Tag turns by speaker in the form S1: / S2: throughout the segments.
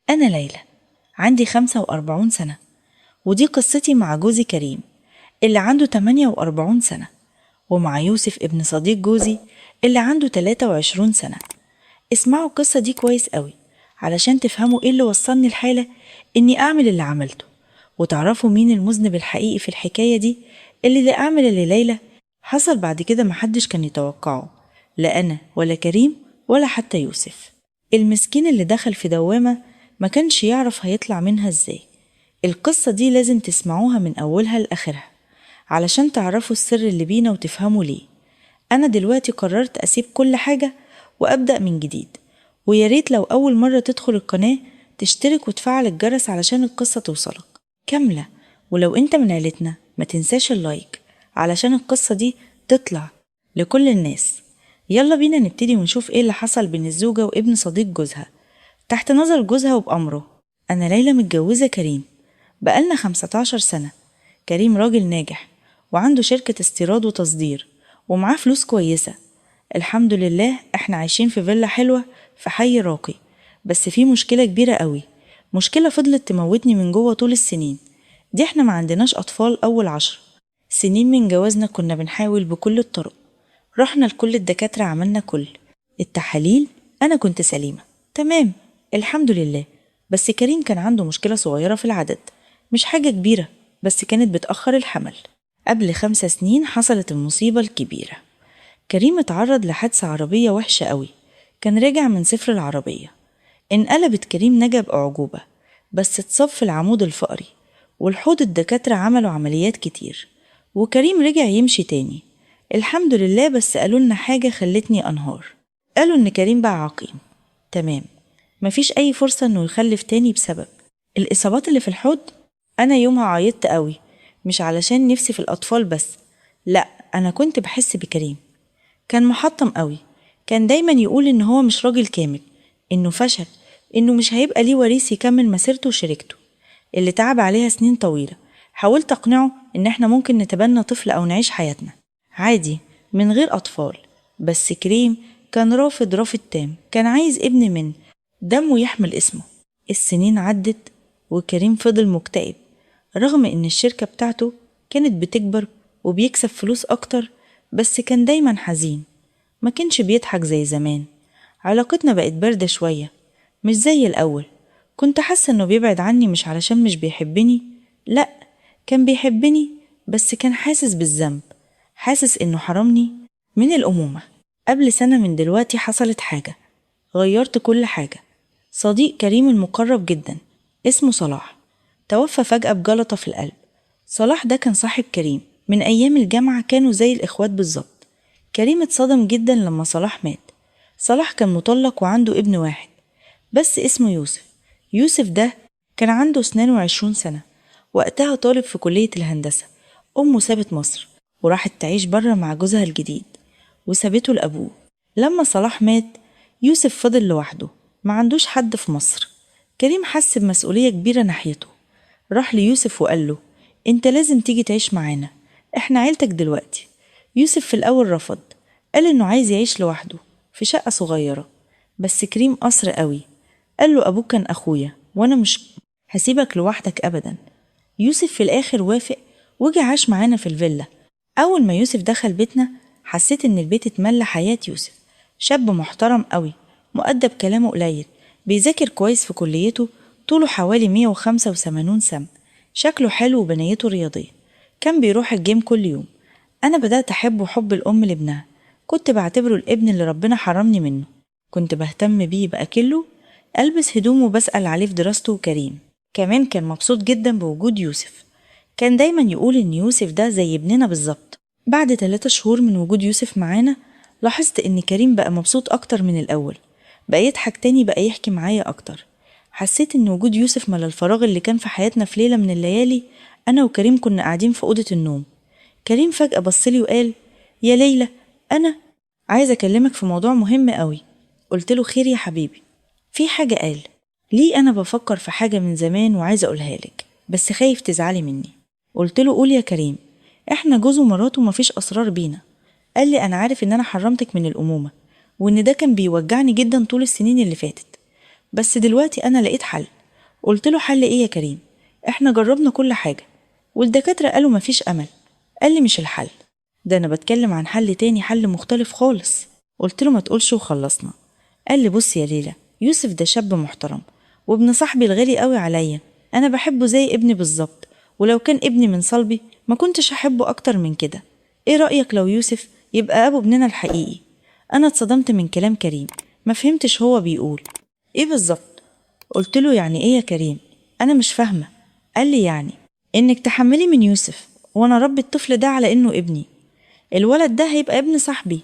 S1: أنا ليلى، عندي 45 سنة، ودي قصتي مع جوزي كريم اللي عنده 48 سنة، ومع يوسف ابن صديق جوزي اللي عنده 23 سنة. اسمعوا القصة دي كويس قوي علشان تفهموا ايه اللي وصلني الحالة اني اعمل اللي عملته، وتعرفوا مين المذنب الحقيقي في الحكاية دي اللي لا اعمل اللي ليلى حصل بعد كده محدش كان يتوقعه، لا انا ولا كريم ولا حتى يوسف المسكين اللي دخل في دوامة ما كانش يعرف هيطلع منها ازاي. القصة دي لازم تسمعوها من أولها لآخرها علشان تعرفوا السر اللي بينا وتفهموا ليه أنا دلوقتي قررت أسيب كل حاجة وأبدأ من جديد. وياريت لو أول مرة تدخل القناة تشترك وتفعل الجرس علشان القصة توصلك كاملة، ولو أنت من عيلتنا ما تنساش اللايك علشان القصة دي تطلع لكل الناس. يلا بينا نبتدي ونشوف ايه اللي حصل بين الزوجة وابن صديق جوزها تحت نظر جوزها وبأمره. أنا ليلى متجوزة كريم بقالنا 15 سنة. كريم راجل ناجح وعنده شركة استيراد وتصدير ومعاه فلوس كويسة، الحمد لله. احنا عايشين في فيلا حلوة في حي راقي، بس في مشكلة كبيرة قوي، مشكلة فضلت تموتني من جوه طول السنين دي. احنا ما عندناش أطفال. أول 10 سنين من جوازنا كنا بنحاول بكل الطرق، رحنا لكل الدكاترة، عملنا كل التحاليل، أنا كنت سليمة تمام الحمد لله، بس كريم كان عنده مشكلة صغيرة في العدد، مش حاجة كبيرة بس كانت بتأخر الحمل. قبل 5 سنين حصلت المصيبة الكبيرة. كريم اتعرض لحادثة عربية وحشة قوي، كان راجع من سفر العربية انقلبت. كريم نجا بأعجوبة بس اتصاب في العمود الفقري والحوض. الدكاترة عملوا عمليات كتير وكريم رجع يمشي تاني الحمد لله، بس قالوا لنا حاجة خلتني أنهار. قالوا إن كريم بقى عقيم تمام، مفيش أي فرصة إنه يخلف تاني بسبب الإصابات اللي في الحوض. أنا يومها عيطت قوي، مش علشان نفسي في الأطفال بس، لأ أنا كنت بحس بكريم، كان محطم قوي. كان دايما يقول إن هو مش راجل كامل، إنه فشل، إنه مش هيبقى ليه وريث يكمل مسيرته وشركته اللي تعب عليها سنين طويلة. حاولت أقنعه إن إحنا ممكن نتبنى طفل أو نعيش حياتنا عادي من غير أطفال، بس كريم كان رافض رفض تام، كان عايز ابن من دمه يحمل اسمه. السنين عدت وكريم فضل مكتئب، رغم إن الشركة بتاعته كانت بتكبر وبيكسب فلوس أكتر، بس كان دايما حزين، ما كانش بيضحك زي زمان. علاقتنا بقت باردة شوية، مش زي الأول. كنت حاسة إنه بيبعد عني، مش علشان مش بيحبني، لأ كان بيحبني، بس كان حاسس بالذنب، حاسس إنه حرمني من الأمومة. قبل سنة من دلوقتي حصلت حاجة غيرت كل حاجة. صديق كريم المقرب جدا اسمه صلاح توفى فجأة بجلطة في القلب. صلاح ده كان صاحب كريم من أيام الجامعة، كانوا زي الإخوات بالظبط. كريم اتصدم جدا لما صلاح مات. صلاح كان مطلق وعنده ابن واحد بس اسمه يوسف. يوسف ده كان عنده 22 سنة وقتها، طالب في كلية الهندسة. أمه سابت مصر وراحت تعيش بره مع جوزها الجديد وسابته لأبوه. لما صلاح مات يوسف فضل لوحده، ما عندوش حد في مصر. كريم حس بمسؤولية كبيرة ناحيته، راح ليوسف وقال له انت لازم تيجي تعيش معانا، احنا عيلتك دلوقتي. يوسف في الأول رفض، قال انه عايز يعيش لوحده في شقة صغيرة، بس كريم قصر قوي، قال له أبوك كان أخويا وأنا مش هسيبك لوحدك أبدا. يوسف في الآخر وافق وجي عاش معانا في الفيلا. أول ما يوسف دخل بيتنا حسيت إن البيت اتملى حياة يوسف. شاب محترم قوي، مؤدب، كلامه قليل، بيذاكر كويس في كليته، طوله حوالي 185 سم، شكله حلو وبنيته رياضية، كان بيروح الجيم كل يوم. أنا بدأت أحبه حب الأم لابنها، كنت بعتبره الابن اللي ربنا حرمني منه. كنت بهتم بيه، بأكله، ألبس هدومه، وبسأل عليه في دراسته. وكريم كمان كان مبسوط جدا بوجود يوسف، كان دايما يقول إن يوسف ده زي ابننا بالظبط. بعد 3 شهور من وجود يوسف معانا لاحظت إن كريم بقى مبسوط أكتر من الأول، بقى يضحك تاني، بقى يحكي معايا أكتر. حسيت إن وجود يوسف ملا الفراغ اللي كان في حياتنا. في ليلة من الليالي أنا وكريم كنا قاعدين في أوضة النوم. كريم فجأة بصلي وقال يا ليلى أنا عايز أكلمك في موضوع مهم قوي. قلت له خير يا حبيبي، في حاجة؟ قال ليه أنا بفكر في حاجة من زمان وعايز أقولها لك بس خايف تزعلي مني. قلت له قول يا كريم، إحنا جوز ومراته ومفيش أسرار بينا. قال لي أنا عارف إن أنا حرمتك من الأمومة وإن ده كان بيوجعني جدا طول السنين اللي فاتت، بس دلوقتي أنا لقيت حل. قلت له حل ايه يا كريم؟ احنا جربنا كل حاجة والدكاترة قالوا مفيش أمل. قال لي مش الحل ده، أنا بتكلم عن حل تاني، حل مختلف خالص. قلت له ما تقولش وخلصنا. قال لي بص يا ليلى، يوسف ده شاب محترم وابن صاحبي الغالي قوي عليا، أنا بحبه زي ابني بالظبط، ولو كان ابني من صلبي ما كنتش أحبه أكتر من كده. ايه رأيك لو يوسف يبقى أبو ابننا الحقيقي؟ أنا اتصدمت من كلام كريم، ما فهمتش هو بيقول ايه بالظبط. قلت له يعني ايه يا كريم؟ أنا مش فاهمة. قال لي يعني إنك تحملي من يوسف، وأنا ربي الطفل ده على إنه ابني. الولد ده هيبقى ابن صاحبي،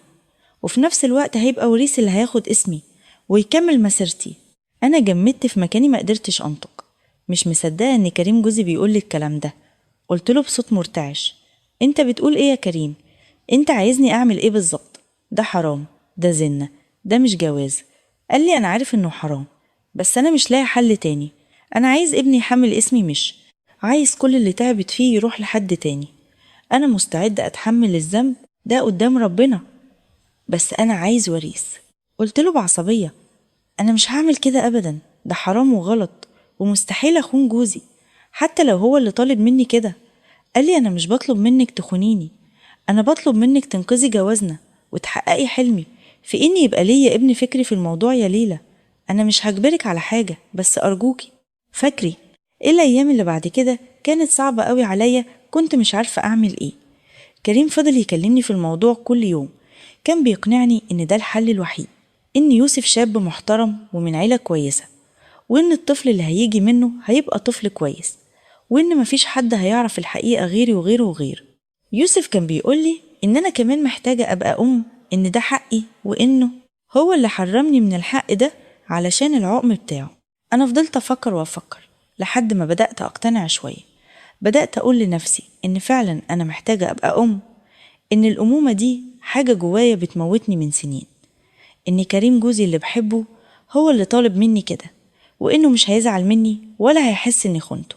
S1: وفي نفس الوقت هيبقى وريث اللي هياخد اسمي ويكمل مسيرتي. أنا جمدت في مكاني، ما قدرتش أنطق، مش مصدقة إن كريم جوزي بيقول لي الكلام ده. قلت له بصوت مرتعش، أنت بتقول إيه يا كريم؟ أنت عايزني أعمل إيه بالظبط؟ ده حرام، ده زنا، ده مش جواز. قال لي أنا عارف إنه حرام، بس أنا مش لاقي حل تاني. أنا عايز ابني يحمل اسمي، مش عايز كل اللي تعبت فيه يروح لحد تاني. أنا مستعد أتحمل الذنب ده قدام ربنا، بس أنا عايز وريث. قلت له بعصبية، أنا مش هعمل كده أبدا، ده حرام وغلط، ومستحيل أخون جوزي حتى لو هو اللي طالب مني كده. قال لي أنا مش بطلب منك تخونيني، أنا بطلب منك تنقذي جوازنا وتحققي حلمي في إني يبقى ليا ابن. فكري في الموضوع يا ليلى، أنا مش هجبرك على حاجة، بس أرجوكي فكري. إيه الأيام اللي بعد كده كانت صعبة قوي عليا، كنت مش عارفة أعمل إيه. كريم فضل يكلمني في الموضوع كل يوم، كان بيقنعني إن ده الحل الوحيد، إن يوسف شاب محترم ومن عيلة كويسة، وإن الطفل اللي هيجي منه هيبقى طفل كويس، وإن مفيش حد هيعرف الحقيقة غيري وغيره وغيره. يوسف كان بيقولي إن أنا كمان محتاجة أبقى أم، إن ده حقي، وإنه هو اللي حرمني من الحق ده علشان العقم بتاعه. أنا فضلت أفكر وأفكر لحد ما بدأت أقتنع شوية. بدأت أقول لنفسي إن فعلا أنا محتاجة أبقى أم، إن الأمومة دي حاجة جوايا بتموتني من سنين، إن كريم جوزي اللي بحبه هو اللي طالب مني كده، وإنه مش هيزعل مني ولا هيحس إني خنته.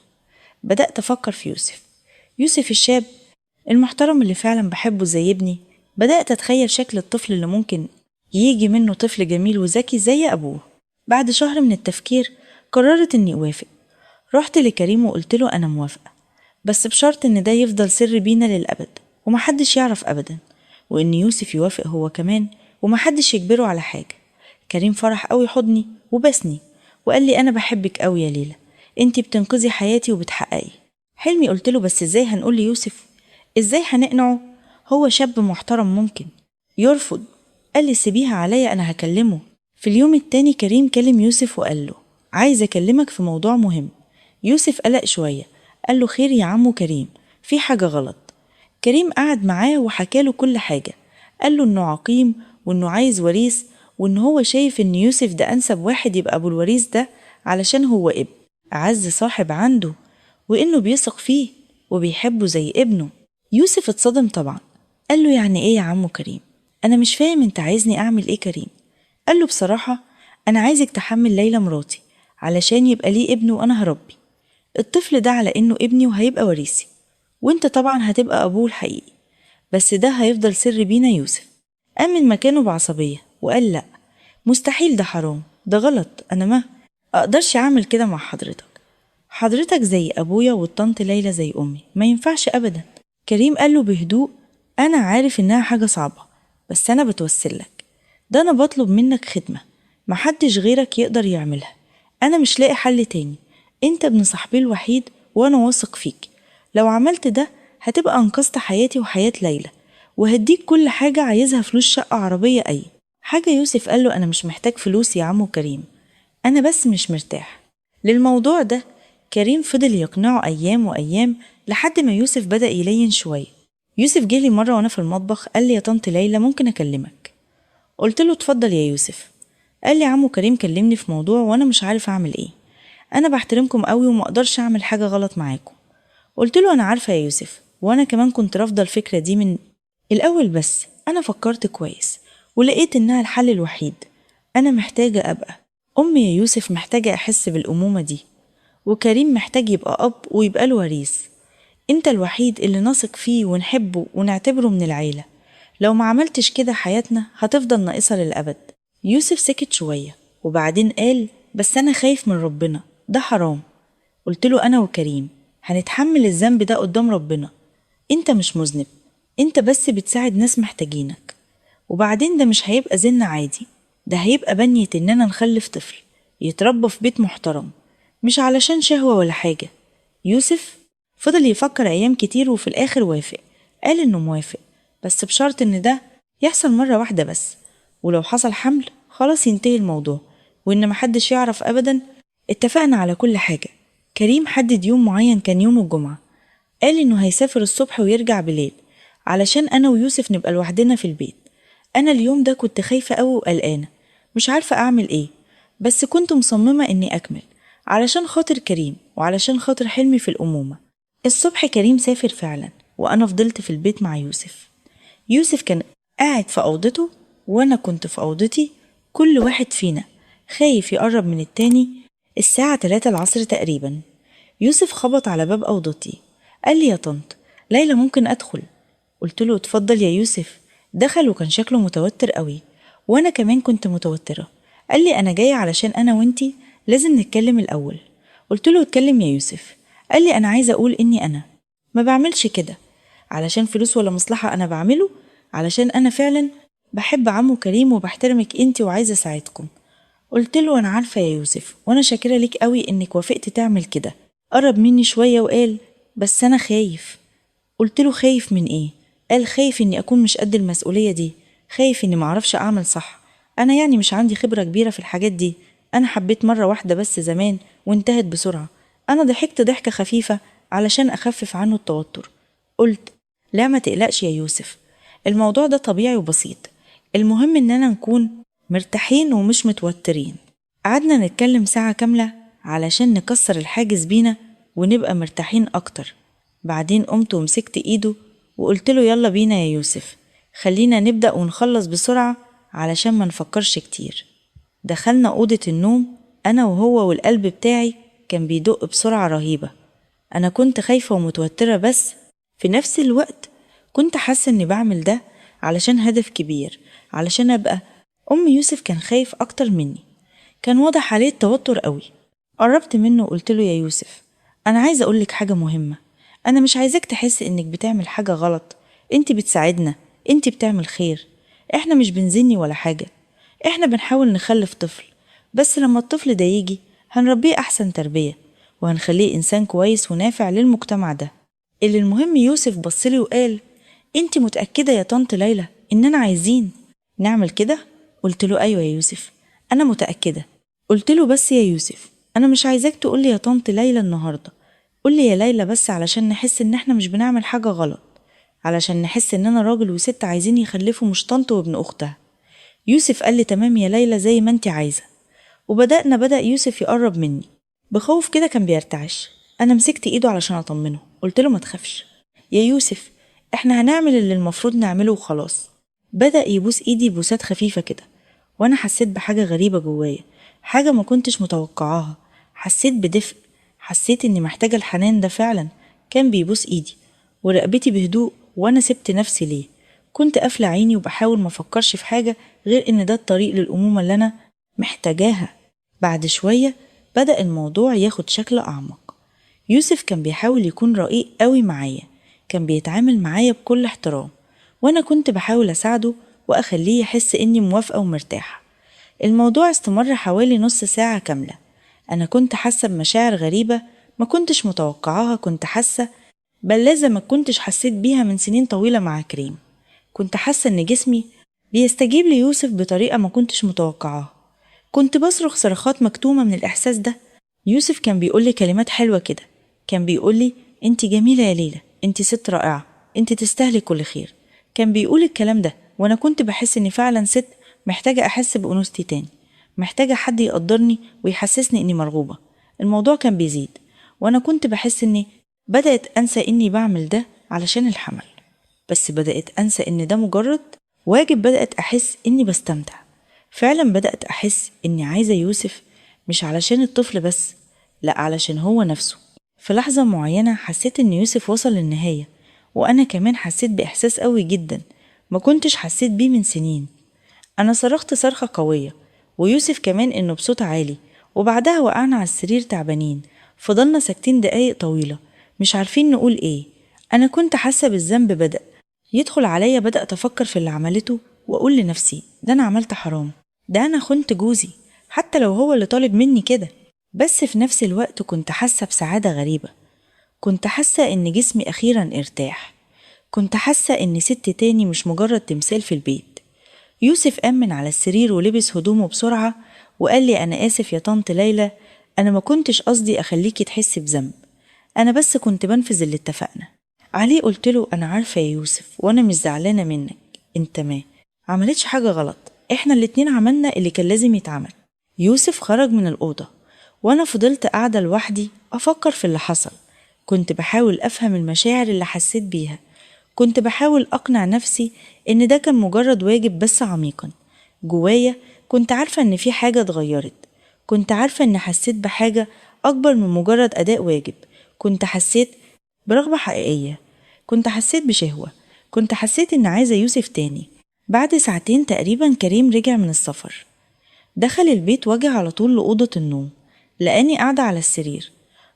S1: بدأت أفكر في يوسف، يوسف الشاب المحترم اللي فعلا بحبه زي ابني. بدأت أتخيل شكل الطفل اللي ممكن يجي منه طفل جميل وذكي زي أبوه. بعد شهر من التفكير قررت إني أوافق. رحت لكريم وقلت له أنا موافقة، بس بشرط إن ده يفضل سر بينا للأبد ومحدش يعرف أبدا، وإن يوسف يوافق هو كمان ومحدش يجبره على حاجة. كريم فرح قوي، حضني وبسني وقال لي أنا بحبك قوي يا ليلى، انتي بتنقذي حياتي وبتحققي حلمي. قلت له بس ازاي هنقول ليوسف؟ ازاي هنقنعه؟ هو شاب محترم ممكن يرفض. قال لي سيبيها عليا، أنا هكلمه. في اليوم التاني كريم كلم يوسف وقال له عايز أكلمك في موضوع مهم. يوسف قلق شوية، قال له خير يا عمو كريم، في حاجة غلط؟ كريم قعد معاه وحكاله كل حاجة، قال له إنه عقيم وإنه عايز وريث، وإن هو شايف إن يوسف ده أنسب واحد يبقى أبو الوريث ده علشان هو ابن أعز صاحب عنده، وإنه بيثق فيه وبيحبه زي ابنه. يوسف اتصدم طبعا، قال له يعني إيه يا عمو كريم؟ أنا مش فاهم أنت عايزني أعمل إيه؟ كريم قال له بصراحة أنا عايزك تحمل ليلى مراتي علشان يبقى ليه ابن، وأنا هربي الطفل ده على إنه ابني وهيبقى وريثي، وإنت طبعا هتبقى أبوه الحقيقي، بس ده هيفضل سر بينا. يوسف قام من مكانه بعصبية وقال لأ مستحيل، ده حرام، ده غلط، أنا ما أقدرش أعمل كده مع حضرتك، حضرتك زي أبويا والطنط ليلى زي أمي، ما ينفعش أبدا. كريم قال له بهدوء أنا عارف إنها حاجة صعبة، بس أنا بتوسلك، ده أنا بطلب منك خدمة محدش غيرك يقدر يعملها، أنا مش لاقي حل تاني، أنت ابن صاحبي الوحيد وأنا واثق فيك، لو عملت ده هتبقى أنقذت حياتي وحياة ليلى، وهديك كل حاجة عايزها، فلوس، شقة، عربية، أي حاجة. يوسف قال له أنا مش محتاج فلوس يا عمو كريم، أنا بس مش مرتاح للموضوع ده. كريم فضل يقنعه أيام وأيام لحد ما يوسف بدأ يلين شوية. يوسف جالي مرة وأنا في المطبخ قال لي يا طنط ليلى ممكن أكلمك؟ قلت له اتفضل يا يوسف. قال لي عمو كريم كلمني في موضوع وأنا مش عارف أعمل إيه، أنا بحترمكم قوي وما أقدرش أعمل حاجة غلط معاكم. قلت له أنا عارفة يا يوسف، وأنا كمان كنت رافضة الفكرة دي من الأول، بس أنا فكرت كويس ولقيت إنها الحل الوحيد. أنا محتاجة أبقى أمي يا يوسف، محتاجة أحس بالأمومة دي، وكريم محتاج يبقى أب ويبقى له وريث. أنت الوحيد اللي نثق فيه ونحبه ونعتبره من العيلة، لو ما عملتش كده حياتنا هتفضل ناقصة للأبد. يوسف سكت شوية وبعدين قال بس أنا خايف من ربنا، ده حرام. قلت له أنا وكريم هنتحمل الذنب ده قدام ربنا، أنت مش مذنب، أنت بس بتساعد ناس محتاجينك. وبعدين ده مش هيبقى زنا عادي، ده هيبقى بنية إننا نخلف طفل يتربى في بيت محترم، مش علشان شهوة ولا حاجة. يوسف فضل يفكر أيام كتير وفي الآخر وافق، قال إنه موافق بس بشرط إن ده يحصل مرة واحدة بس، ولو حصل حمل خلاص ينتهي الموضوع وإن محدش يعرف أبدا. اتفقنا على كل حاجة. كريم حدد يوم معين، كان يوم الجمعة، قال إنه هيسافر الصبح ويرجع بالليل علشان أنا ويوسف نبقى لوحدنا في البيت. أنا اليوم ده كنت خايفة أوي وقلقانة، مش عارفة أعمل إيه، بس كنت مصممة إني أكمل علشان خاطر كريم وعلشان خاطر حلمي في الأمومة. الصبح كريم سافر فعلا وأنا فضلت في البيت مع يوسف. يوسف كان قاعد في أوضته وأنا كنت في أوضتي، كل واحد فينا خايف يقرب من التاني. الساعة 3 العصر تقريبا يوسف خبط على باب أوضتي، قال لي يا طنط ليلى ممكن أدخل؟ قلت له اتفضل يا يوسف. دخل وكان شكله متوتر قوي وأنا كمان كنت متوترة. قال لي أنا جاية علشان أنا وإنتي لازم نتكلم الأول. قلت له اتكلم يا يوسف. قال لي أنا عايزة أقول إني أنا ما بعملش كده علشان فلوس ولا مصلحة، أنا بعمله علشان أنا فعلا بحب عمو كريم وبحترمك إنتي وعايزة أساعدكم. قلت له أنا عارفة يا يوسف وأنا شاكرة ليك قوي إنك وافقت تعمل كده. قرب مني شوية وقال بس أنا خايف. قلت له خايف من إيه؟ قال خايف إني أكون مش قد المسؤولية دي، خايف إني معرفش أعمل صح، أنا يعني مش عندي خبرة كبيرة في الحاجات دي، أنا حبيت مرة واحدة بس زمان وانتهت بسرعة. أنا ضحكت ضحكة خفيفة علشان أخفف عنه التوتر. قلت لا ما تقلقش يا يوسف، الموضوع ده طبيعي وبسيط، المهم إننا نكون مرتاحين ومش متوترين. قعدنا نتكلم ساعة كاملة علشان نكسر الحاجز بينا ونبقى مرتاحين أكتر. بعدين قمت ومسكت إيده وقلت له يلا بينا يا يوسف، خلينا نبدأ ونخلص بسرعة علشان ما نفكرش كتير. دخلنا أوضة النوم أنا وهو، والقلب بتاعي كان بيدق بسرعة رهيبة. أنا كنت خايفة ومتوترة، بس في نفس الوقت كنت حاسة إني بعمل ده علشان هدف كبير، علشان أبقى أم. يوسف كان خايف أكتر مني، كان واضح عليه التوتر قوي. قربت منه وقلت له يا يوسف أنا عايزة أقولك حاجة مهمة، أنا مش عايزاك تحس إنك بتعمل حاجة غلط، أنت بتساعدنا، أنت بتعمل خير، إحنا مش بنزني ولا حاجة، إحنا بنحاول نخلف طفل، بس لما الطفل ده يجي هنربيه أحسن تربية وهنخليه إنسان كويس ونافع للمجتمع ده. اللي المهم يوسف بصلي وقال أنت متأكدة يا طنط ليلى إننا عايزين نعمل كده؟ قلت له أيوة يا يوسف أنا متأكدة. قلت له بس يا يوسف أنا مش عايزاك تقولي يا طنط ليلى النهاردة، قولي يا ليلى بس علشان نحس إن إحنا مش بنعمل حاجة غلط، علشان نحس إننا راجل وست عايزين يخلفوا مش طنط وابن أختها. يوسف قال لي تمام يا ليلى زي ما انت عايزة. وبدأنا بدأ يوسف يقرب مني بخوف كده، كان بيرتعش. أنا مسكت إيده علشان أطمنه، قلت له ما تخافش يا يوسف، إحنا هنعمل اللي المفروض نعمله وخلاص. بدأ يبوس إيدي بوسات خفيفة كده، وأنا حسيت بحاجة غريبة جوايا، حاجة ما كنتش متوقعاها. حسيت بدفء، حسيت إني محتاجة الحنان ده فعلا. كان بيبوس إيدي ورقبتي بهدوء، وأنا سبت نفسي ليه. كنت قافلة عيني وبحاول ما أفكرش في حاجة غير إن ده الطريق للأمومة اللي أنا محتاجاها. بعد شوية بدأ الموضوع ياخد شكل أعمق. يوسف كان بيحاول يكون رقيق قوي معايا، كان بيتعامل معايا بكل احترام، وأنا كنت بحاول أساعده وأخليه يحس إني موافقة ومرتاحة. الموضوع استمر حوالي نص ساعة كاملة. أنا كنت حاسة بمشاعر غريبة ما كنتش متوقعاها، كنت حاسة بلازة ما كنتش حسيت بيها من سنين طويلة مع كريم. كنت حاسة إن جسمي بيستجيب ليوسف بطريقة ما كنتش متوقعاها. كنت بصرخ صرخات مكتومة من الإحساس ده. يوسف كان بيقولي كلمات حلوة كده، كان بيقولي أنت جميلة يا ليلى، أنت ست رائعة، أنت تستاهلي كل خير. كان بيقول الكلام ده وأنا كنت بحس إني فعلا ست محتاجة أحس بأنوثتي تاني، محتاجة حد يقدرني ويحسسني إني مرغوبة. الموضوع كان بيزيد وأنا كنت بحس إني بدأت أنسى إني بعمل ده علشان الحمل، بس بدأت أنسى إن ده مجرد واجب. بدأت أحس إني بستمتع فعلا، بدأت أحس إني عايزة يوسف مش علشان الطفل بس، لا علشان هو نفسه. في لحظة معينة حسيت إن يوسف وصل للنهاية، وأنا كمان حسيت بإحساس قوي جدا ما كنتش حسيت بيه من سنين. أنا صرخت صرخة قوية ويوسف كمان إنه بصوت عالي، وبعدها وقعنا على السرير تعبانين. فضلنا ساكتين دقايق طويلة مش عارفين نقول إيه. أنا كنت حاسة بالذنب بدأ يدخل عليا، بدأت أفكر في اللي عملته وأقول لنفسي ده أنا عملت حرام، ده أنا خنت جوزي حتى لو هو اللي طالب مني كده. بس في نفس الوقت كنت حاسة بسعادة غريبة، كنت حاسة إن جسمي أخيرا ارتاح، كنت حاسة إن ست تاني مش مجرد تمثال في البيت. يوسف قام من على السرير ولبس هدومه بسرعة وقال لي أنا آسف يا طنط ليلى، أنا ما كنتش قصدي أخليكي تحسي بذنب، أنا بس كنت بنفذ اللي اتفقنا عليه. قلت له أنا عارفة يا يوسف وأنا مش زعلانة منك، أنت ما عملتش حاجة غلط، إحنا الاتنين عملنا اللي كان لازم يتعمل. يوسف خرج من الأوضة وأنا فضلت قاعدة لوحدي أفكر في اللي حصل. كنت بحاول أفهم المشاعر اللي حسيت بيها، كنت بحاول أقنع نفسي إن ده كان مجرد واجب، بس عميقا جوايا كنت عارفة إن في حاجة اتغيرت، كنت عارفة إن حسيت بحاجة أكبر من مجرد أداء واجب، كنت حسيت برغبة حقيقية، كنت حسيت بشهوة، كنت حسيت إن عايزة يوسف تاني. بعد ساعتين تقريبا كريم رجع من السفر، دخل البيت وجه على طول لأوضة النوم، لقاني قاعدة على السرير.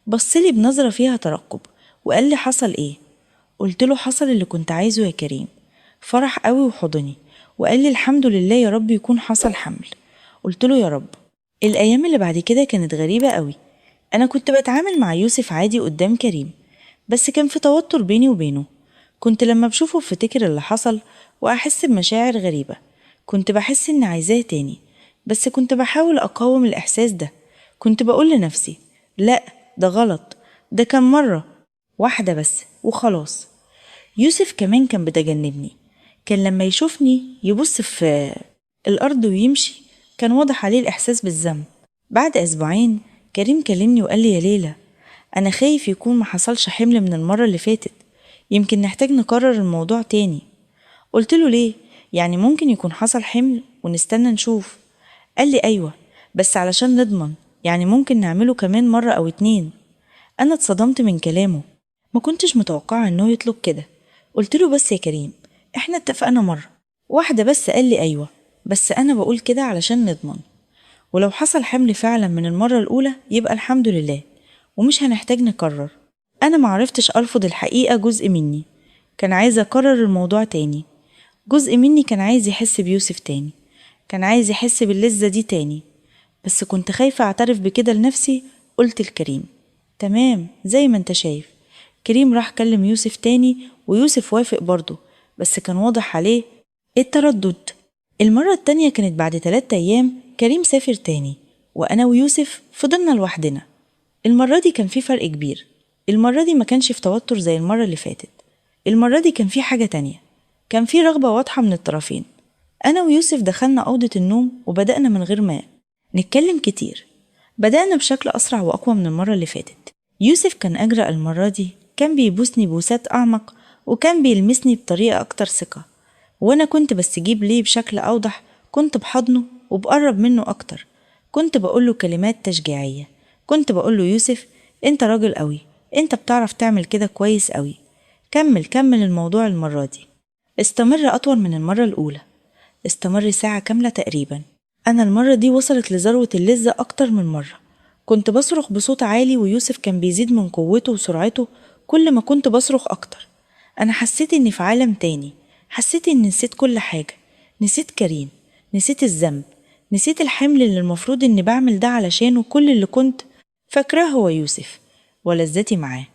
S1: بصلي بنظرة فيها ترقب وقال لي حصل ايه؟ قلت له حصل اللي كنت عايزه يا كريم. فرح قوي وحضني وقال لي الحمد لله يا رب يكون حصل حمل. قلت له يا رب. الأيام اللي بعد كده كانت غريبة قوي. أنا كنت بتعامل مع يوسف عادي قدام كريم، بس كان في توتر بيني وبينه. كنت لما بشوفه بفتكر اللي حصل وأحس بمشاعر غريبة، كنت بحس إني عايزاه تاني، بس كنت بحاول أقاوم الإحساس ده. كنت بقول لنفسي لا ده غلط، ده كان مرة واحدة بس وخلاص. يوسف كمان كان بيتجنبني، كان لما يشوفني يبص في الأرض ويمشي، كان واضح عليه الإحساس بالذنب. بعد أسبوعين كريم كلمني وقال لي يا ليلى أنا خايف يكون ما حصلش حمل من المرة اللي فاتت، يمكن نحتاج نكرر الموضوع تاني. قلت له ليه؟ يعني ممكن يكون حصل حمل ونستنى نشوف. قال لي أيوة بس علشان نضمن، يعني ممكن نعمله كمان مرة أو 2. أنا اتصدمت من كلامه، ما كنتش متوقعة إنه يطلب كده. قلت له بس يا كريم إحنا اتفقنا مرة واحدة بس. قال لي أيوة بس أنا بقول كده علشان نضمن، ولو حصل حمل فعلا من المرة الأولى يبقى الحمد لله ومش هنحتاج نكرر. أنا معرفتش أرفض الحقيقة، جزء مني كان عايز أكرر الموضوع تاني، جزء مني كان عايز يحس بيوسف تاني، كان عايز يحس باللذة دي تاني، بس كنت خايفة أعترف بكده لنفسي. قلت لكريم تمام زي ما انت شايف. كريم راح كلم يوسف تاني ويوسف وافق برضه، بس كان واضح عليه التردد. المرة التانية كانت بعد 3 أيام. كريم سافر تاني وأنا ويوسف فضلنا لوحدنا. المرة دي كان في فرق كبير، المرة دي ما كانش في توتر زي المرة اللي فاتت، المرة دي كان في حاجة تانية، كان في رغبة واضحة من الطرفين. أنا ويوسف دخلنا أوضة النوم وبدأنا من غير ما نتكلم كتير، بدأنا بشكل أسرع وأقوى من المرة اللي فاتت. يوسف كان أجرأ المرة دي، كان بيبوسني بوسات أعمق وكان بيلمسني بطريقة أكتر ثقة، وأنا كنت بستجيب ليه بشكل أوضح. كنت بحضنه وبقرب منه أكتر، كنت بقوله كلمات تشجيعية، كنت بقوله يوسف أنت راجل قوي، أنت بتعرف تعمل كده كويس قوي، كمل كمل الموضوع. المرة دي استمر أطول من المرة الأولى، استمر ساعة كاملة تقريبا. أنا المرة دي وصلت لذروة اللذة أكتر من مرة، كنت بصرخ بصوت عالي ويوسف كان بيزيد من قوته وسرعته كل ما كنت بصرخ أكتر. أنا حسيت إني في عالم تاني، حسيت إني نسيت كل حاجة، نسيت كريم، نسيت الذنب، نسيت الحمل اللي المفروض إني بعمل ده علشانه. كل اللي كنت فاكراه هو يوسف ولذتي معاه.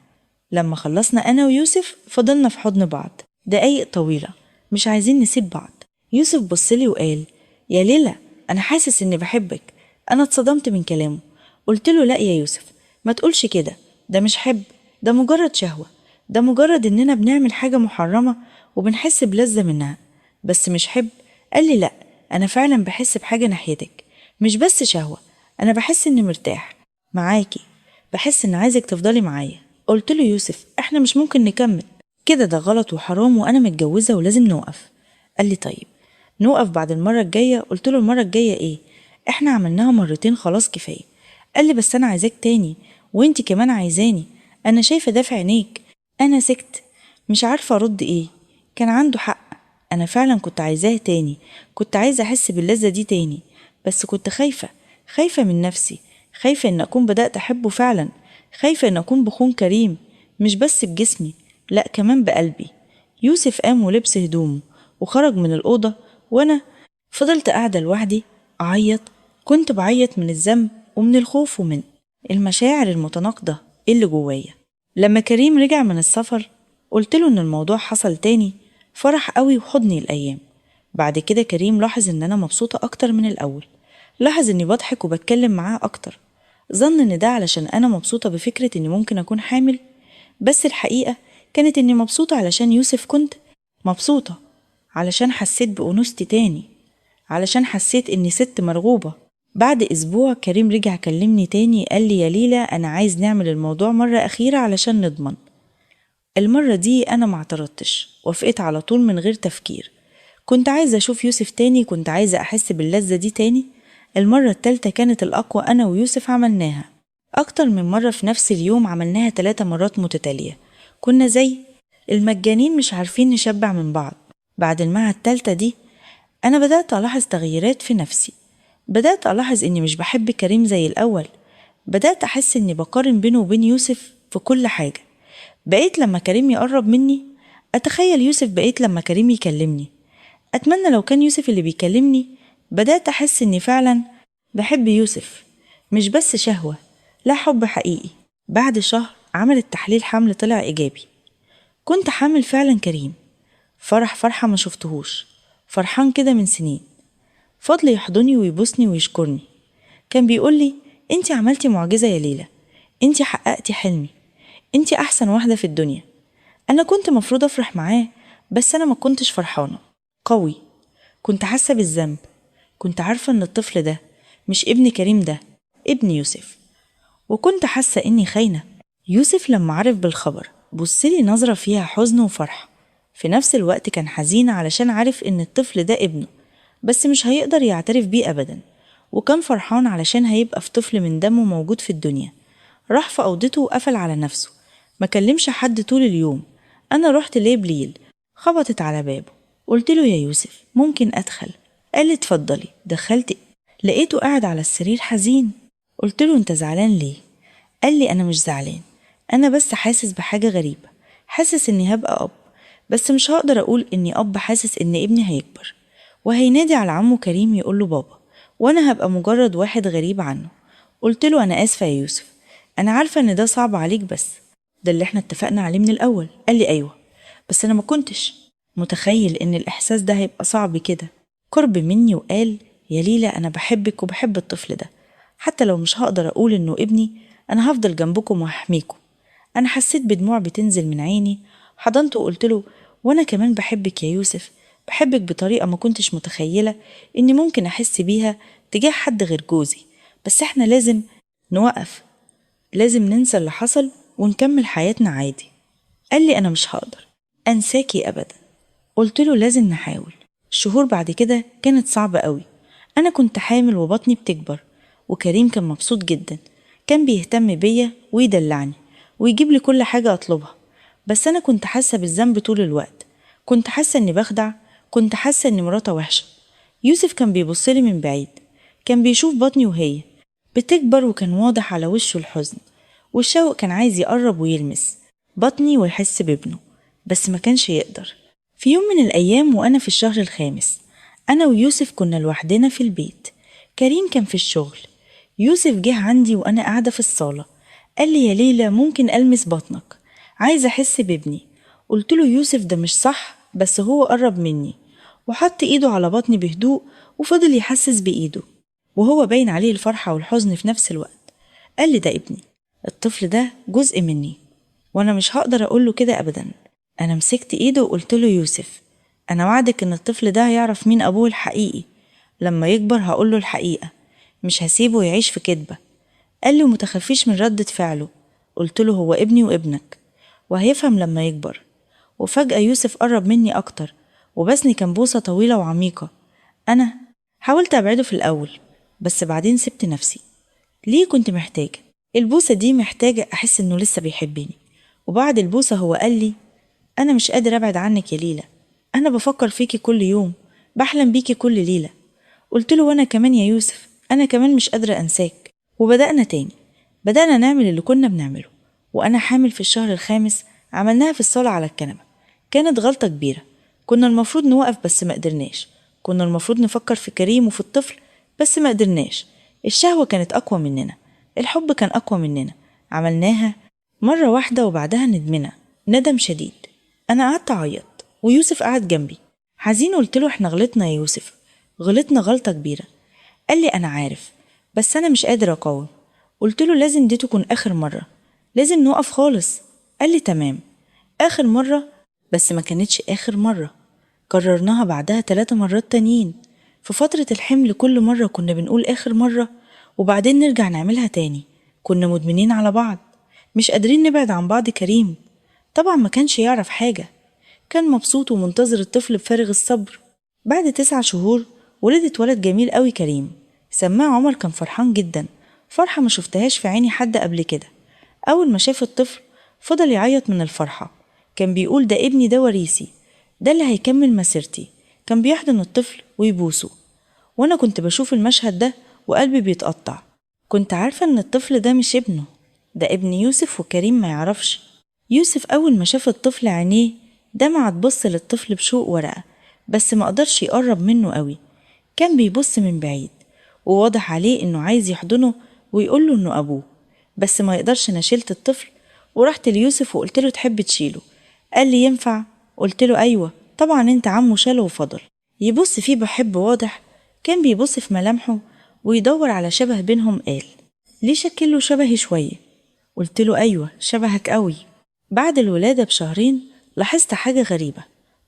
S1: لما خلصنا أنا ويوسف فضلنا في حضن بعض دقايق طويلة مش عايزين نسيب بعض. يوسف بصلي وقال يا ليلى أنا حاسس إني بحبك. أنا اتصدمت من كلامه، قلت له لا يا يوسف ما تقولش كده، ده مش حب، ده مجرد شهوة، ده مجرد إننا بنعمل حاجة محرمة وبنحس بلذة منها، بس مش حب. قال لي لا أنا فعلا بحس بحاجة ناحيتك، مش بس شهوة، أنا بحس إني مرتاح معاكي، بحس إن عايزك تفضلي معايا. قلت له يوسف إحنا مش ممكن نكمل كده، ده غلط وحرام وأنا متجوزة ولازم نوقف. قال لي طيب نوقف بعد المرة الجاية. قلت له المرة الجاية إيه؟ إحنا عملناها مرتين خلاص كفاية. قال لي بس أنا عايزاك تاني وإنتي كمان عايزاني، أنا شايفة ده في عينيك. أنا سكت مش عارفة أرد إيه، كان عنده حق، أنا فعلا كنت عايزاه تاني، كنت عايزة أحس باللذة دي تاني، بس كنت خايفة، خايفة من نفسي، خايفة إن أكون بدأت أحبه فعلا، خايفة إن أكون بخون كريم، مش بس بجسمي، لأ كمان بقلبي. يوسف قام ولبس هدومه وخرج من الأوضة، وأنا فضلت قاعدة لوحدي أعيط. كنت بعيط من الذنب ومن الخوف ومن المشاعر المتناقضة اللي جوايا. لما كريم رجع من السفر قلت له إن الموضوع حصل تاني، فرح قوي وحضني الأيام. بعد كده كريم لاحظ إن أنا مبسوطة أكتر من الأول، لاحظ إني بضحك وبتكلم معاه أكتر، ظن إن ده علشان أنا مبسوطة بفكرة إني ممكن أكون حامل، بس الحقيقة كانت إني مبسوطة علشان يوسف. كنت مبسوطة علشان حسيت بأنوثتي تاني، علشان حسيت إني ست مرغوبة. بعد أسبوع كريم رجع كلمني تاني، قال لي يا ليلى أنا عايز نعمل الموضوع مرة أخيرة علشان نضمن. المرة دي أنا ما اعترضتش، وافقت على طول من غير تفكير. كنت عايزة أشوف يوسف تاني، كنت عايزة أحس باللذة دي تاني. المرة التالتة كانت الأقوى، أنا ويوسف عملناها أكتر من مرة في نفس اليوم، عملناها 3 مرات متتالية. كنا زي المجانين مش عارفين نشبع من بعض. بعد المعة التالتة دي أنا بدأت ألاحظ تغييرات في نفسي، بدأت ألاحظ إني مش بحب كريم زي الأول، بدأت أحس إني بقارن بينه وبين يوسف في كل حاجة. بقيت لما كريم يقرب مني أتخيل يوسف، بقيت لما كريم يكلمني أتمنى لو كان يوسف اللي بيكلمني. بدأت أحس إني فعلا بحب يوسف، مش بس شهوة، لا حب حقيقي. بعد شهر عملت تحليل حمل طلع إيجابي، كنت حامل فعلا. كريم فرح فرحة ما شفتهوش فرحان كده من سنين. فضل يحضني ويبوسني ويشكرني، كان بيقولي انتي عملتي معجزة يا ليلى، انتي حققتي حلمي، انتي أحسن واحدة في الدنيا. أنا كنت مفروض أفرح معاه، بس أنا ما كنتش فرحانة قوي. كنت حاسة بالذنب، كنت عارفة إن الطفل ده مش ابن كريم، ده ابن يوسف، وكنت حاسة إني خاينة. يوسف لما عرف بالخبر بصلي نظرة فيها حزن وفرحة في نفس الوقت. كان حزين علشان عارف إن الطفل ده ابنه، بس مش هيقدر يعترف بيه أبدا، وكان فرحان علشان هيبقى في طفل من دمه موجود في الدنيا. راح في أوضته وقفل على نفسه، ما كلمش حد طول اليوم. أنا رحت ليه بليل، خبطت على بابه، قلت له يا يوسف ممكن أدخل؟ قال لي اتفضلي. دخلت لقيته قاعد على السرير حزين. قلت له انت زعلان ليه؟ قال لي أنا مش زعلان، أنا بس حاسس بحاجة غريبة، حاسس إني هبقى أب، بس مش هقدر أقول إني أب، حاسس إن ابني هيكبر وهينادي على عمه كريم يقول له بابا، وأنا هبقى مجرد واحد غريب عنه. قلت له أنا آسفة يا يوسف، أنا عارفة إن ده صعب عليك، بس ده اللي احنا اتفقنا عليه من الأول. قال لي أيوة، بس أنا ما كنتش متخيل إن الإحساس ده هيبقى صعب كده. قرب مني وقال يا ليلى أنا بحبك وبحب الطفل ده، حتى لو مش هقدر أقول إنه ابني، أنا هفضل جنبكم وهحميكم. أنا حسيت بدموع بتنزل من عيني، حضنته وقلت له وأنا كمان بحبك يا يوسف، بحبك بطريقة ما كنتش متخيلة إني ممكن أحس بيها تجاه حد غير جوزي، بس إحنا لازم نوقف، لازم ننسى اللي حصل ونكمل حياتنا عادي. قال لي أنا مش هقدر أنساكي أبدا. قلت له لازم نحاول. الشهور بعد كده كانت صعبة قوي، أنا كنت حامل وبطني بتكبر، وكريم كان مبسوط جدا، كان بيهتم بيا ويدلعني ويجيب لي كل حاجة أطلبها، بس أنا كنت حاسة بالذنب طول الوقت، كنت حاسة إني بخدع، كنت حاسة إني مراته وحشة. يوسف كان بيبصلي من بعيد، كان بيشوف بطني وهي بتكبر، وكان واضح على وشه الحزن والشوق، كان عايز يقرب ويلمس بطني ويحس بابنه، بس ما كانش يقدر. في يوم من الأيام وأنا في الشهر الخامس، أنا ويوسف كنا لوحدنا في البيت، كريم كان في الشغل. يوسف جه عندي وأنا قاعدة في الصالة، قال لي يا ليلى ممكن ألمس بطنك، عايزة أحس بابني. قلت له يوسف ده مش صح، بس هو قرب مني وحط إيده على بطني بهدوء وفضل يحسس بإيده، وهو باين عليه الفرحة والحزن في نفس الوقت. قال لي ده ابني، الطفل ده جزء مني، وأنا مش هقدر أقوله كده أبدا. أنا مسكت إيده وقلت له يوسف أنا وعدك إن الطفل ده هيعرف مين أبوه الحقيقي، لما يكبر هقوله الحقيقة، مش هسيبه يعيش في كدبة. قال لي ومتخفيش من ردة فعله. قلت له هو ابني وابنك وهيفهم لما يكبر. وفجأة يوسف قرب مني أكتر وبسني كان بوسة طويلة وعميقة. أنا حاولت أبعده في الأول، بس بعدين سبت نفسي. ليه كنت محتاجة البوسة دي؟ محتاجة أحس إنه لسه بيحبني. وبعد البوسة هو قال لي أنا مش قادر أبعد عنك يا ليلى، أنا بفكر فيكي كل يوم، بحلم بيكي كل ليلة. قلت له وأنا كمان يا يوسف، أنا كمان مش قادرة أنساك. وبدأنا تاني، بدأنا نعمل اللي كنا بنعمله وأنا حامل في الشهر الخامس. عملناها في الصالة على الكنبة. كانت غلطة كبيرة، كنا المفروض نوقف بس ما قدرناش. كنا المفروض نفكر في كريم وفي الطفل بس ما قدرناش. الشهوة كانت أقوى مننا، الحب كان أقوى مننا. عملناها مرة واحدة وبعدها ندمنا ندم شديد. أنا قعدت أعيط ويوسف قعد جنبي حزين. قلت له احنا غلطنا يا يوسف، غلطنا غلطة كبيرة. قال لي أنا عارف بس أنا مش قادر أقاوم. قلت له لازم دي تكون آخر مرة، لازم نوقف خالص. قال لي تمام، آخر مرة. بس ما كانتش آخر مرة، كررناها بعدها 3 مرات تانيين في فترة الحمل. كل مرة كنا بنقول آخر مرة وبعدين نرجع نعملها تاني. كنا مدمنين على بعض، مش قادرين نبعد عن بعض. كريم طبعا ما كانش يعرف حاجة، كان مبسوط ومنتظر الطفل بفارغ الصبر. بعد 9 شهور ولدت ولد جميل قوي كريم، سماه عمر. كان فرحان جدا، فرحة ما شفتهاش في عيني حد قبل كده. أول ما شاف الطفل فضل يعيط من الفرحة، كان بيقول ده ابني، ده وريثي، ده اللي هيكمل مسيرتي. كان بيحضن الطفل ويبوسه، وأنا كنت بشوف المشهد ده وقلبي بيتقطع. كنت عارفة إن الطفل ده مش ابنه، ده ابن يوسف وكريم ما يعرفش. يوسف أول ما شاف الطفل عينيه دمعت، بص للطفل بشوق ورقة، بس ما قدرش يقرب منه قوي. كان بيبص من بعيد وواضح عليه إنه عايز يحضنه ويقوله إنه أبوه، بس ما يقدرش. أنا شلت الطفل ورحت ليوسف وقلت له تحب تشيله؟ قال لي ينفع؟ قلت له أيوة طبعا أنت عمه. شاله وفضل يبص فيه بحب واضح، كان بيبص في ملامحه ويدور على شبه بينهم. قال ليه شكله شبهي شوية؟ قلت له أيوة شبهك قوي. بعد الولادة بشهرين لاحظت حاجة غريبة،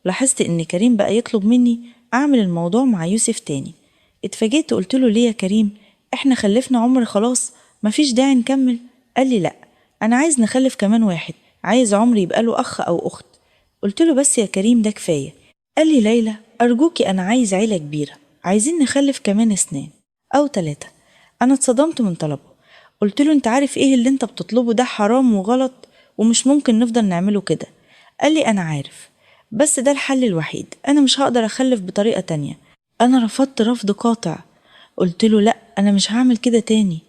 S1: لاحظت إن كريم بقى يطلب مني أعمل الموضوع مع يوسف تاني. اتفاجئت، قلت له ليه يا كريم؟ احنا خلفنا عمر خلاص، مفيش داعي نكمل. قال لي لأ، أنا عايز نخلف كمان واحد، عايز عمري يبقى له أخ أو أخت. قلت له بس يا كريم ده كفاية. قال لي ليلى أرجوكي أنا عايز عيلة كبيرة، عايزين نخلف كمان 2 أو 3. أنا اتصدمت من طلبه. قلت له أنت عارف إيه اللي أنت بتطلبه ده؟ حرام وغلط ومش ممكن نفضل نعمله كده. قال لي أنا عارف بس ده الحل الوحيد، أنا مش هقدر أخلف بطريقة تانية. أنا رفضت رفض قاطع. قلت له لأ أنا مش هعمل كده تاني،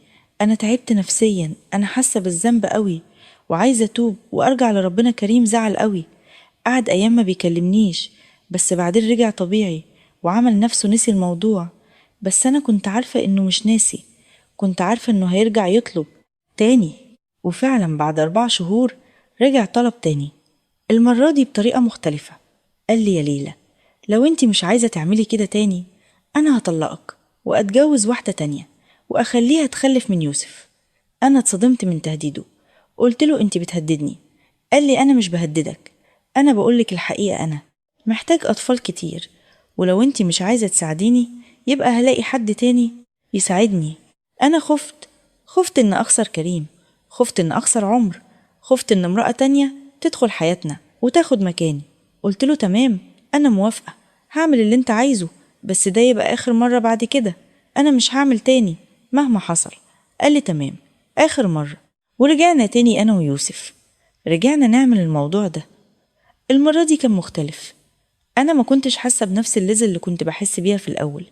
S1: أنا تعبت نفسيا، أنا حاسة بالذنب قوي وعايزة أتوب وأرجع لربنا. كريم زعل قوي، قعد أيام ما بيكلمنيش، بس بعدين رجع طبيعي وعمل نفسه نسي الموضوع. بس أنا كنت عارفة إنه مش ناسي، كنت عارفة إنه هيرجع يطلب تاني. وفعلا بعد 4 شهور رجع طلب تاني، المرة دي بطريقة مختلفة. قال لي يا ليلى لو انتي مش عايزة تعملي كده تاني أنا هطلقك وأتجوز واحدة تانية وأخليها تخلف من يوسف. أنا اتصدمت من تهديده، قلت له انتي بتهددني؟ قال لي أنا مش بهددك، أنا بقولك الحقيقة، أنا محتاج أطفال كتير، ولو انتي مش عايزة تساعديني يبقى هلاقي حد تاني يساعدني. أنا خفت إن أخسر كريم، خفت إن أخسر عمر، خفت إن امرأة تانية تدخل حياتنا وتاخد مكاني. قلت له تمام أنا موافقة، هعمل اللي انت عايزه، بس ده يبقى آخر مرة، بعد كده أنا مش هعمل تاني مهما حصل. قال لي تمام آخر مرة. ورجعنا تاني أنا ويوسف، رجعنا نعمل الموضوع ده. المرة دي كان مختلف، أنا ما كنتش حاسة بنفس اللذة اللي كنت بحس بيها في الأول.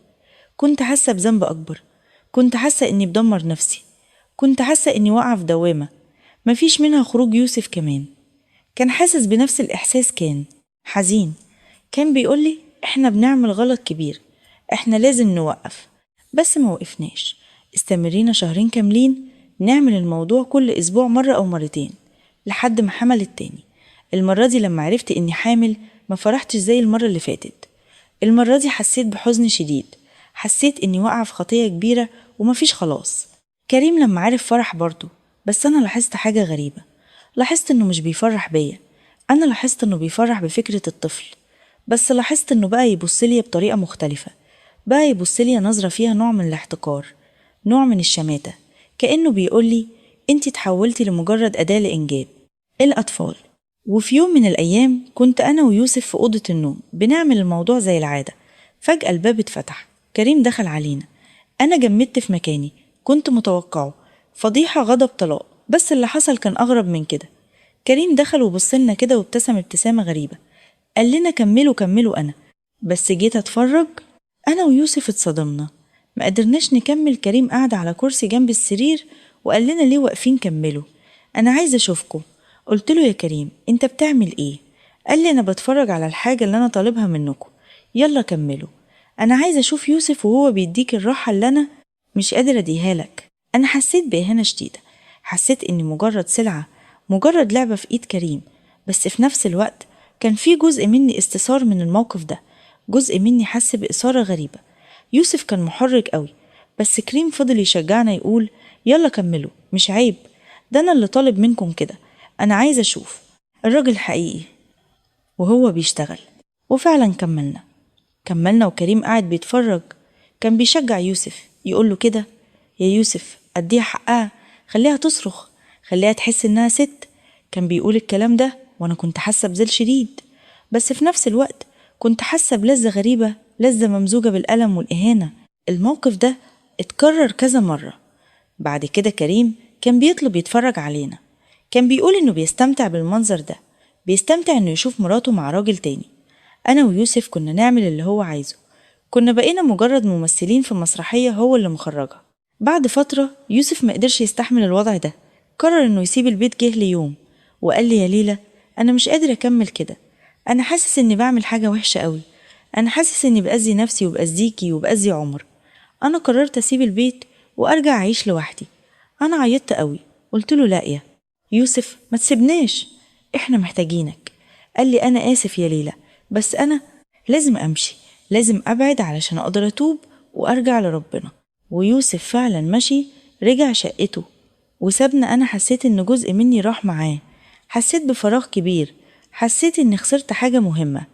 S1: كنت حاسة بذنب أكبر، كنت حاسة إني بدمر نفسي، كنت حاسة إني واقعة في دوامة مفيش منها خروج. يوسف كمان كان حاسس بنفس الإحساس، كان حزين، كان بيقولي إحنا بنعمل غلط كبير، إحنا لازم نوقف. بس ما وقفناش، استمرينا 2 شهر كاملين نعمل الموضوع كل أسبوع مرة أو مرتين لحد ما حملت تاني. المرة دي لما عرفت إني حامل ما فرحتش زي المرة اللي فاتت. المرة دي حسيت بحزن شديد، حسيت إني واقعة في خطية كبيرة ومفيش خلاص. كريم لما عرف فرح برضه، بس أنا لاحظت حاجة غريبة، لاحظت إنه مش بيفرح بيا، أنا لاحظت إنه بيفرح بفكرة الطفل، بس لاحظت إنه بقى يبص لي بطريقة مختلفة، بقى يبص لي نظرة فيها نوع من الاحتقار، نوع من الشماتة، كأنه بيقولي أنتي تحولتي لمجرد أداة لإنجاب الأطفال. وفي يوم من الأيام كنت أنا ويوسف في أوضة النوم بنعمل الموضوع زي العادة، فجأة الباب اتفتح، كريم دخل علينا. أنا جمدت في مكاني، كنت متوقعه فضيحة، غضب، طلاق، بس اللي حصل كان أغرب من كده. كريم دخل وبصلنا كده وابتسم ابتسامة غريبة، قال لنا كملوا كملوا. أنا بس جيت أتفرج، أنا ويوسف اتصدمنا، ما قدرناش نكمل. كريم قعد على كرسي جنب السرير وقال لنا ليه واقفين كملوا، أنا عايز أشوفكم. قلت له يا كريم أنت بتعمل إيه؟ قال لي أنا بتفرج على الحاجة اللي أنا طالبها منكم، يلا كملوا، أنا عايز أشوف يوسف وهو بيديك الراحة اللي أنا مش قادر أديها لك. أنا حسيت بإهانة شديدة، حسيت إني مجرد سلعة، مجرد لعبة في إيد كريم، بس في نفس الوقت كان في جزء مني استثار من الموقف ده، جزء مني حس بإثارة غريبة. يوسف كان محرج قوي، بس كريم فضل يشجعنا يقول يلا كملوا، مش عيب، ده أنا اللي طالب منكم كده، أنا عايز أشوف الراجل الحقيقي وهو بيشتغل. وفعلا كملنا وكريم قاعد بيتفرج، كان بيشجع يوسف يقول له كده يا يوسف أديها حقها، خليها تصرخ، خليها تحس إنها ست. كان بيقول الكلام ده وأنا كنت حاسة بذل شديد، بس في نفس الوقت كنت حاسة بلذة غريبة، لذة ممزوجة بالألم والإهانة. الموقف ده اتكرر كذا مرة. بعد كده كريم كان بيطلب يتفرج علينا، كان بيقول إنه بيستمتع بالمنظر ده، بيستمتع إنه يشوف مراته مع راجل تاني. أنا ويوسف كنا نعمل اللي هو عايزه، كنا بقينا مجرد ممثلين في مسرحية هو اللي مخرجها. بعد فترة يوسف ما قدرش يستحمل الوضع ده، قرر إنه يسيب البيت. جه ليوم وقال لي يا ليلى أنا مش قادر أكمل كده، أنا حاسس إني بعمل حاجة وحشة قوي، أنا حاسس إني بأذي نفسي وبأذيكي وبأذي عمر، أنا قررت أسيب البيت وأرجع أعيش لوحدي. أنا عيطت قوي، قلت له لا يا يوسف ما تسيبناش، إحنا محتاجينك. قال لي أنا آسف يا ليلى، بس أنا لازم أمشي، لازم أبعد علشان أقدر أتوب وأرجع لربنا. ويوسف فعلا مشي، رجع شقته وسابنا. أنا حسيت إن جزء مني راح معاه، حسيت بفراغ كبير، حسيت إني خسرت حاجة مهمة.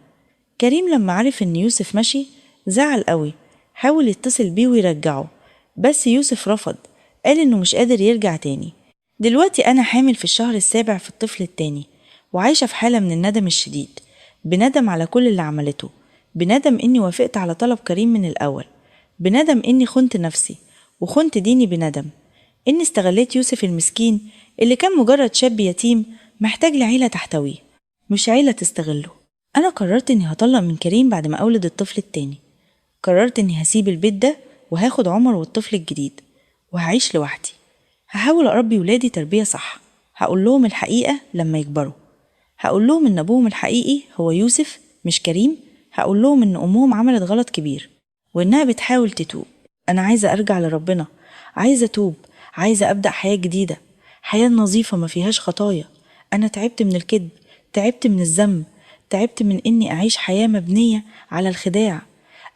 S1: كريم لما عرف إن يوسف مشي زعل قوي، حاول يتصل بيه ويرجعه، بس يوسف رفض، قال إنه مش قادر يرجع تاني. دلوقتي أنا حامل في الشهر السابع في الطفل التاني، وعايشة في حالة من الندم الشديد، بندم على كل اللي عملته، بندم إني وافقت على طلب كريم من الأول، بندم إني خنت نفسي وخنت ديني، بندم إني استغليت يوسف المسكين اللي كان مجرد شاب يتيم محتاج لعيلة تحتويه، مش عيلة تستغله. أنا قررت إني هطلق من كريم بعد ما أولد الطفل التاني، قررت إني هسيب البيت ده وهاخد عمر والطفل الجديد وهعيش لوحدي. هحاول أربي ولادي تربية صح، هقول لهم الحقيقة لما يكبروا، هقول لهم إن أبوهم الحقيقي هو يوسف مش كريم، هقول لهم إن أمهم عملت غلط كبير وإنها بتحاول تتوب. أنا عايزة أرجع لربنا، عايزة أتوب، عايزة أبدأ حياة جديدة، حياة نظيفة ما فيهاش خطايا. أنا تعبت من الكذب، تعبت من الذنب، تعبت من إني أعيش حياة مبنية على الخداع.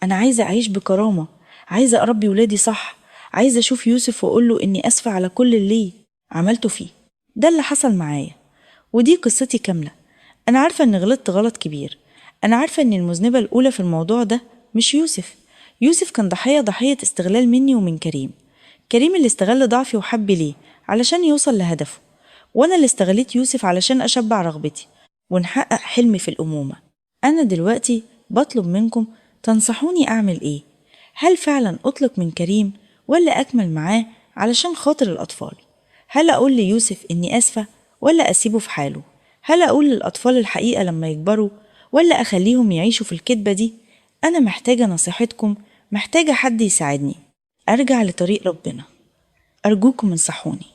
S1: أنا عايزة أعيش بكرامة، عايزة أربي ولادي صح، عايزة أشوف يوسف وأقوله إني أسفة على كل اللي عملته فيه. ده اللي حصل معايا، ودي قصتي كاملة. أنا عارفة إني غلطت غلط كبير، أنا عارفة إن المذنبة الأولى في الموضوع ده مش يوسف. يوسف كان ضحية استغلال مني ومن كريم. كريم اللي استغل ضعفي وحبي ليه علشان يوصل لهدفه، وأنا اللي استغليت يوسف علشان أشبع رغبتي ونحقق حلمي في الأمومة. أنا دلوقتي بطلب منكم تنصحوني أعمل إيه؟ هل فعلا أطلق من كريم ولا أكمل معاه علشان خاطر الأطفال؟ هل أقول ليوسف إني آسفة ولا أسيبه في حاله؟ هل أقول للأطفال الحقيقة لما يكبروا ولا أخليهم يعيشوا في الكذبة دي؟ أنا محتاجة نصيحتكم، محتاجة حد يساعدني أرجع لطريق ربنا. أرجوكم انصحوني.